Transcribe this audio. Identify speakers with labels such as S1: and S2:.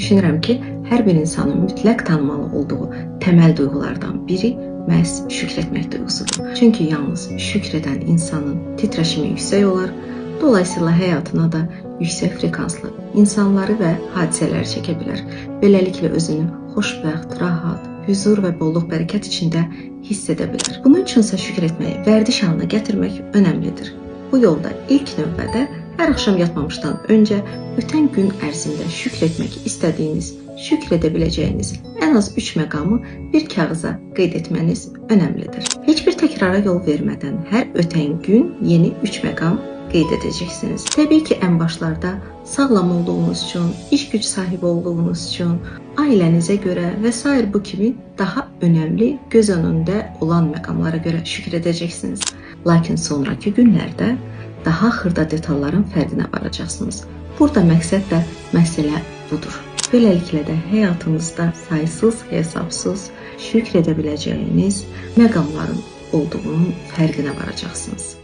S1: Düşünürəm ki, hər bir insanın mütləq tanımalı olduğu təməl duyğulardan biri məhz şükr etmək duyğusudur. Çünki yalnız şükr edən insanın titrəşimi yüksək olar, dolayısıyla həyatına da yüksək frekanslı insanları və hadisələri çəkə bilər. Beləliklə özünü xoşbəxt, rahat, hüzur və bolluq bərəkət içində hiss edə bilər. Bunun üçünsə şükr etməyi vərdiş halına gətirmək önəmlidir. Bu yolda ilk növbədə hər axşam yatmamışdan öncə ötən gün ərzində şükr etmək istədiyiniz, şükr edə biləcəyiniz ən az 3 məqamı bir kağıza qeyd etməniz önəmlidir. Heç bir təkrara yol vermədən hər ötən gün yeni 3 məqam qeyd edəcəksiniz. Təbii ki, ən başlarda sağlam olduğunuz üçün, iş güc sahibi olduğunuz üçün, ailənizə görə və sair bu kimi daha önəmli göz önündə olan məqamlara görə şükr edəcəksiniz. Lakin sonrakı günlərdə daha xırda detalların fərqinə varacaqsınız. Burada məqsəd də məsələ budur. Beləliklə də həyatınızda saysız, hesabsız şükr edə biləcəyiniz məqamların olduğunun fərqinə varacaqsınız.